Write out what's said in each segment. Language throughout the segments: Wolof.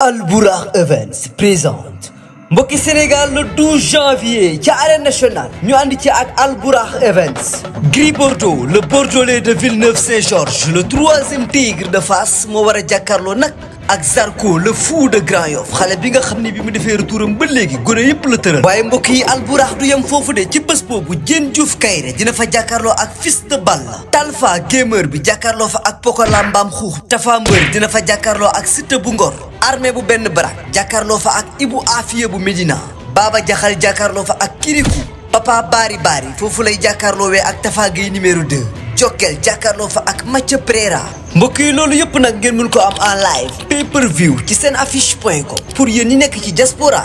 Albourakh Events présente mbokki Sénégal le 12 janvier ci arène nationale ñu ànd ci ak Albourakh Events. Gris Bordeaux le Bordelais de Villeneuve-Saint-Georges le troisième tigre de Fass moo war a jàkkaarloo nag ak Zarko le fou de Grand Yoff xale bi nga xam ne bi mu defee retouram ba léegi gone yëpp la tëral. waaye mbokk yi Albourakh du yem foofu de ci bés boobu Diène Diouf Kaïré dina fa jàkkaarloo ak Fils de Balla. Talfa gamer bi jàkkaarloo fa ak Pokola Mbam Xuux. Tafa Mbër dina fa jàkkaarloo ak Siteu bu Ngor. Armée bu benn barak jàkkaarloo fa ak Ibou Afia bu Médina. Baba Jaxal jàkkaarloo fa ak Kirikou. Papa Bari foofu lay jàkkaarloowee ak Tafa Gueye numéro 2. Jokkel jàkkaarloo fa ak Mathieu Préra. mbokk yi loolu yëpp nag ngeen mën ko am en live pay per view ci seen affiche.com. pour yéen ñi nekk ci diaspora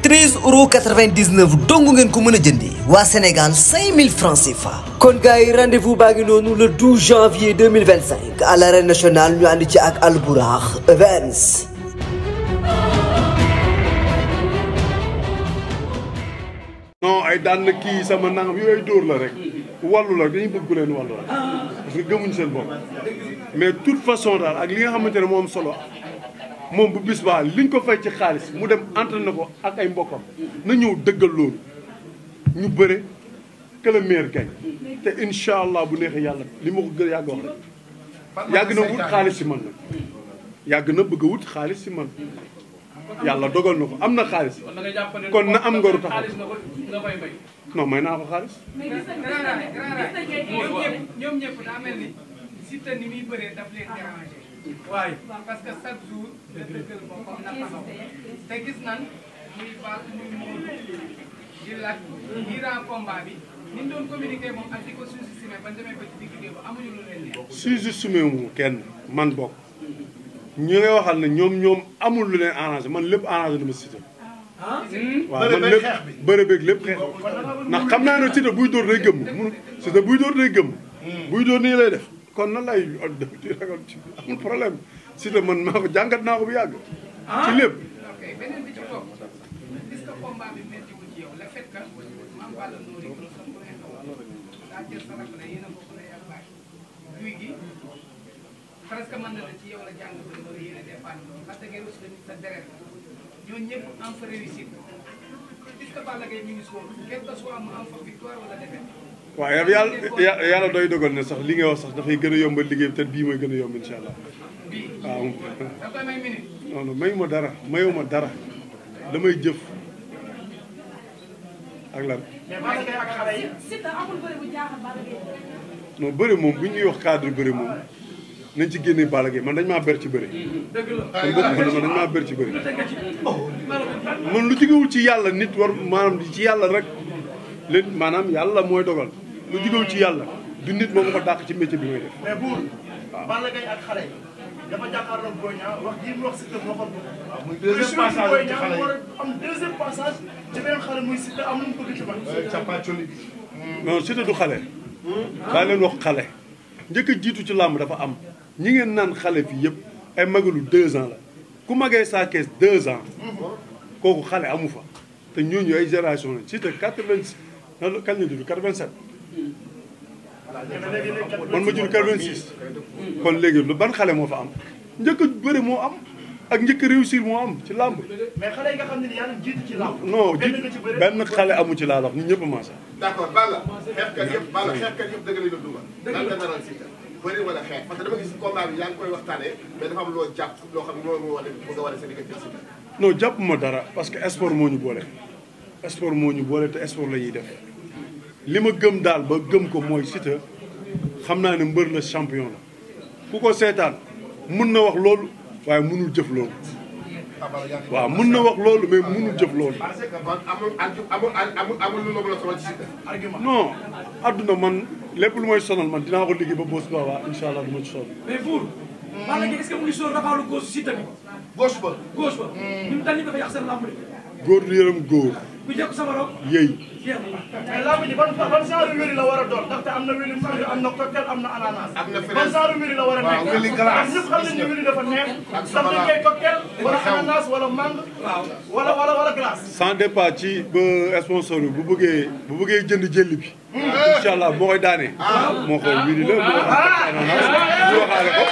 bi 13,99 € dong ngeen ko mën a jëndee. waa Sénégal 5000 francs CFA. kon gars yi rendez-vous baa ngi noonu le 12 janvier 2025 à l'arène nationale ñu ànd ci ak Albourakh Events. non ay daan na kii sama nangam yooyu dóor la rek wàllu la dañuy bëgg leen wàllu la parce que gëmuñ seen bopp mais toute façon daal ak li nga xamante ne moom solo moom bu bis baa liñ ko fay ci xaalis mu dem entraîné ko ak ay mbokkam na ñëw dëggal loolu ñu bëre que le meilleur gagne te incha allah bu neexee yàlla li ma ko gën yàgg wax rek yàgg na wut xaalis si man nag yàgg na bëgg a wut xaalis si man yàlla dogal na ko am na xaalis kon na am ngoru taxaw non may naa ko xaalis. mais gis ñoom ñëpp daa mel ni Siteu ni muy bëree daf leen déranger. waaye parce que chaque jour da dëggal boppam na taxaw te gis nan muy baal muy Modou di laaj durant combat bi ni ñu doon communiquer moom ak di ko sous-estimé ba demee ba ci digg bi amuñu lu leen neex. sous-estimé mu kenn man bokk ñi ngay waxal ne ñoom amul lu leen arrangé man lépp arrangé na ma Siteu. waaw man lépp bëre beeg lépp xeex ndax xam naa ne Siteu buy dóor day gëmm mun Siteu buy dóor day gëmm buy dóor nii lay def kon nan lay di ragal ci amul problème Siteu man maa ko jàngat naa ko bu yàgg ci lépp. ok beneen bi ci topp gis nga combat bi métti wu ci yow le fait que Mame Balla Nourri daa jël sa rakk ne yéen a bokk lay ak baay guy gi presque mën na la ci yow la jàng bëri wala yéen a dépendre parce que aussi tamit sa deret ñooñu ñëpp am fa réussite est-ce que Balla Gaye ñu ngi sóor quel que soit mu am fa victoire wala défaite. waaw yàlla doy dogal ne sax li nga wax sax dafay gën a yombal liggéey bi te bii mooy gën a yomb incha allah. bii waaw. da koy may minute. non non mayuma dara mayuma dara damay jëf ak lan. mais Balla Gaye ak xale yi. Siteu amul bëri bu jaaxal Balla Gaye. non bëri moom bu ñuy wax cadre bëri moom nañ ci génne Balla Gaye man dañ maa ber ci bëri. dëgg la kon bokk man dañ maa ber ci bëri. man lu jógewul ci yàlla nit war maanaam ci yàlla rek leen maanaam yàlla mooy dogal lu jógewul ci yàlla du nit moom ko dàq ci métier bi may def. mais buur Balla Gaye ak xale yi dafa jàkkaarloo Boy Niang wax ji mu wax Siteu moo xam waaw muy deuxième passage Boy Niang war a am deuxième passage ci beneen xale muy Siteu am lu mu bëgg ci man capacoli bi non Siteu du xale daa leen wax xale njëkk a jiitu ci làmb dafa am ñi ngeen naan xale fii yëpp ay magalu 2 ans la ku magee saa kees 2 ans kooku xale amu fa te ñooñu ay génération la Siteu 80 kañ la judd 87 man ma judd 86 kon léegi lu ban xale moo fa am njëkk a bëri moo am ak njëkk a réussir moo am ci làmb. mais xale yi nga xam ne yaa ngi jiitu ci làmb. non benn xale amu ci laa wax ñun ñëpp a maasa. d'accord Balla xeexkat yëpp dëgg la ñu dugal. lan nga naral Siteu bëri wala xeex parce que dama gis combat bi yaa ngi koy waxtaanee mais dafa am loo jàpp loo xam ne moo wane bëgg a wane sa diggante Siteu. non jàpp ma dara parce que sport moo ñu boole. sport moo ñu boole te sport la ñuy def li ma gëm daal ba gëm ko mooy Siteu xam naa ne mbër la champion la ku ko seetaan mun na wax loolu waaye munul jëf loolu. waaw mun na wax loolu mais munul jëf loolu. parce que amul lu la sonal ci Siteu. non adduna man lépp lu may sonal man dinaa ko liggéey ba boos ba waa incha allah du ma ci sonal. mais pour. Balla Gaye est-ce que mu ngi sóor rafaalu gauche Siteu bi. gauche ba. gauche ba. ñun daal ñu dafa yàq seen lamb de. góor du yërëm góor. ku jekk sama rob. yëy. mais lamb ji ban genre wéri la war a doon ndaxte am na wéri fruit am na cocktail am na ananas. am na ban genre wéri la war a nekk. waaw wéri glace. ñëpp xam nañu ne wéri dafa neex. ak ndax dañ koy cocktail wala ananas wala mangue. wala glace. sans départ ci ba sponsor bi bu bëggee jënd jëll bi. incha allah boo koy daanee. moo xool wéri la moo xam ananas ñu waxaale ko.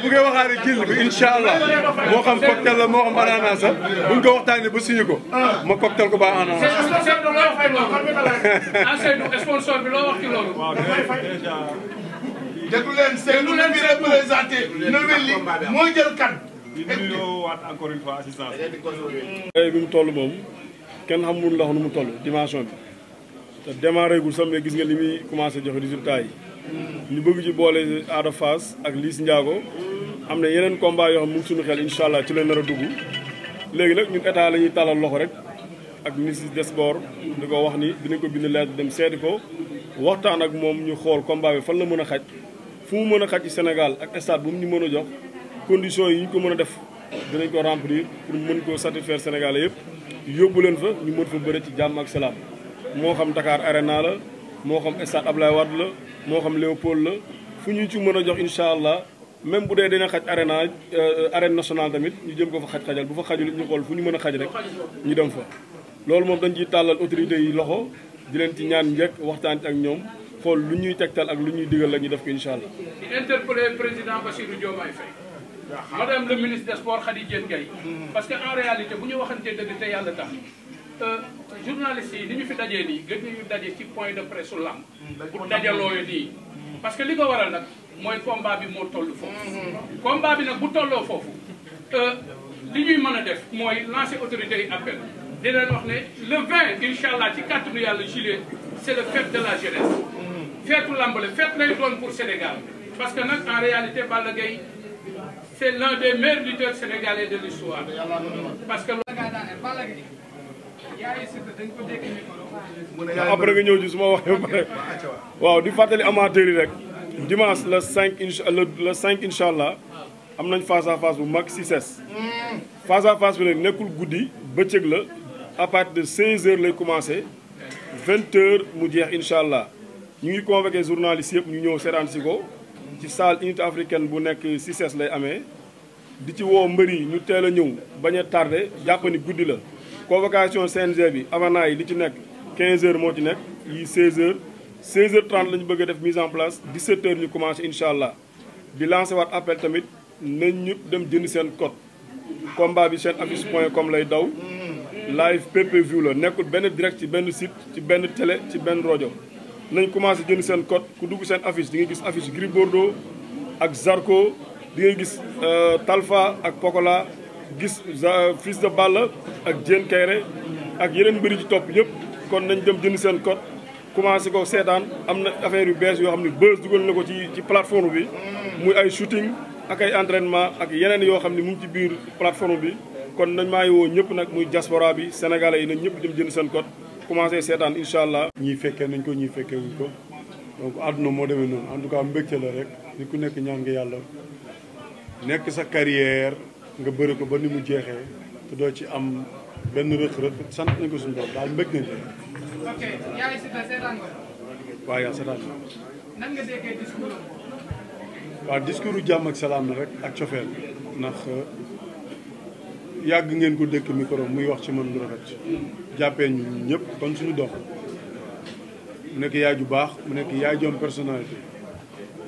bu ngeen waxaale jël bi incha allah moo xam cocktail la moo xam ananas sax buñ ko waxtaanee ba signé ko ma cocktail ko ba ananas. sponsor bi loo wax ci loolu. déglu leen Seydou li muy représenté Noël li mooy jël kan. di nuyuwaat encore une fois assistance. bi mu toll moom kenn xamul ndax nu mu toll dimension bi te démarré gul sax mais gis nga li muy commencé joxe résultat yi. ñu bëgg ci boole Ada Fass ak Liss Ndiago am na yeneen combat yoo xam mu ngi suñu xel incha allah ci la nar a dugg léegi nag ñun état la ñuy tàllal loxo rek ak ministre des sports di ko wax ni dinañ ko bind lettre dem seeti ko waxtaan ak moom ñu xool combat bi fan la mën a xaj fu mu mën a xaj ci Sénégal ak stade bu mu ñu mën a jox conditions yi ñu ko mën a def dinañ ko remplir pour mën ko satisfaire Sénégalais yëpp yóbbu leen fa ñu mën fa bëre ci jàmm ak salaam moo xam Dakar Arena la moo xam stade Ablaye Wade la moo xam Léopold la fu ñu ci mën a jox incha allah même bu dee dina xaj arène nationale tamit ñu jëm ko fa xajal bu fa xajul ñu xool fu ñu mën a xaj rek ñu dem fa. loolu moom dañ ciy tàllal autorités yi loxo di leen ci ñaan njëkk waxtaan ak ñoom xool lu ñuy tegtal ak lu ñuy digal la ñu def ko incha allah. di interpeller président Bassirou Diomaye Faye. madame le ministre des sports Khady Diène Gaye. parce que en réalité bu ñu waxantee dëgg te yàlla tax. journalistes yi ni ñu fi dajee nii gën nañu daje ci point de presse su lamb bu dajalooyo nii parce que li ko waral nag mooy combat bi moo toll foofu combat bi nag bu tolloo foofu li ñuy mën a def mooy lancer autorités yi appel di leen wax ne le 20 incha allah ci kàttanu yàlla juillet c'est le fête de la jeunesse feetu lamb la fête lay doon pour Sénégal parce que nag en réalité Balla Gaye c'est l'un des meilleurs lutteurs sénégalais de l'histoire parce que après nga ñëw ci su ma waxee ba pare waaw di fàttali amateur yi rek dimanche le 5 incha allah am nañ face à face bu mag CICES. face à face bi nag nekkul guddi bëccëg la à partir de 16h lay commencé 20h mu jeex incha allah ñu ngi convoqué journalistes yëpp ñu ñëw seetaan si ko ci salle unité africaine bu nekk CICES lay amee di ci woo mbër yi ñu teel a ñëw bañ a tardé jàpp ni guddi la. convocation CNG bi avant yi li ci nekk 15h moo ci nekk yi 16h 16h30 la ñu bëgg a def mise en place 17h ñu commencé incha allah di lancer waat appel tamit nañ ñu dem jënd seen code combat bi seen affiche.com lay daw live PPV la nekkul benn direct ci benn site ci benn télé ci benn rajo nañ commencé jënd seen code ku dugg seen affiche di nga gis affiche Gris Bordeaux ak Zarko di nga gis Talfa ak Pokola gis Fils de Balla ak Diène Kairé ak yeneen mbëri ci topp yëpp kon nañ dem jënd seen code commencé ko seetaan am na affaire yu bees yoo xam ne Beuz dugal na ko ci plateforme bi muy ay shooting ak ay entraînement ak yeneen yoo xam ne mu ngi ci biir plateforme bi kon nañ maa ngi woo ñëpp nag muy diaspora bi sénégalais yi nañ ñëpp dem jënd seen code commencé seetaan incha allah. ñii fekkee nañ ko ñii fekkee wuñ ko donc àdduna moo demee noonu en tout cas mbégte la rek ni ku nekk ñaan nga yàlla nekk sa carrière nga bëri ko ba ni mu jeexee te doo ci am benn rëq-rëq sant nañ ko suñu bopp daal mbég nañ ok yaa ngi seetaan nga. waaw yaa seetaan nan nga déggee discours waaw discours jàmm ak salaam na rek ak cofeel ndax yàgg ngeen ko dëkk micro muy wax ci man lu rafet jàppee ñu ñëpp kon suñu dox mu nekk yaay ju baax mu nekk yaay jom personnalité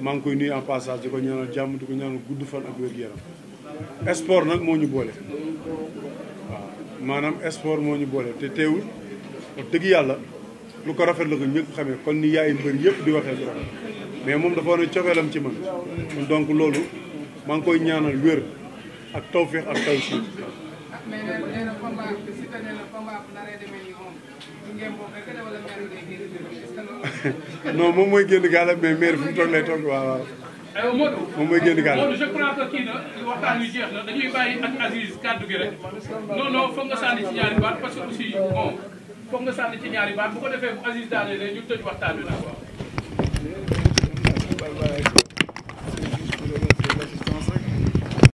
maa ngi koy nuyu en passage di ko ñaanal jàmm di ko ñaanal gudd fan ak wér-gu-yaram sport nag moo ñu boole waaw maanaam sport moo ñu boole te teewul wax dëgg yàlla lu ko rafet la ko ñëpp xamee kon ni yaay mbër yëpp di waxee lu rafet mais moom dafa wane cofeelam ci man donc loolu maa ngi koy ñaanal wér ak tawfeex ak tawsiir. mais nee na combat bi si nee na combat bu naree demee nii moom du ngeen bokk rek wala maire day génn est-ce que loolu. non moom mooy génn gaale mais maire fu mu toog lay toog waaw waaw. aywa Modou. moom mooy génn gaale. Modou je crois que kii na waxtaan wi jeex na dañuy bàyyi ak Aziz kàddu gi rek non non foog nga sànni ci ñaari baat parce que aussi bon foog nga sànni ci ñaari baat bu ko defee bu Aziz daanee ñu tëj waxtaan wi nag waaw.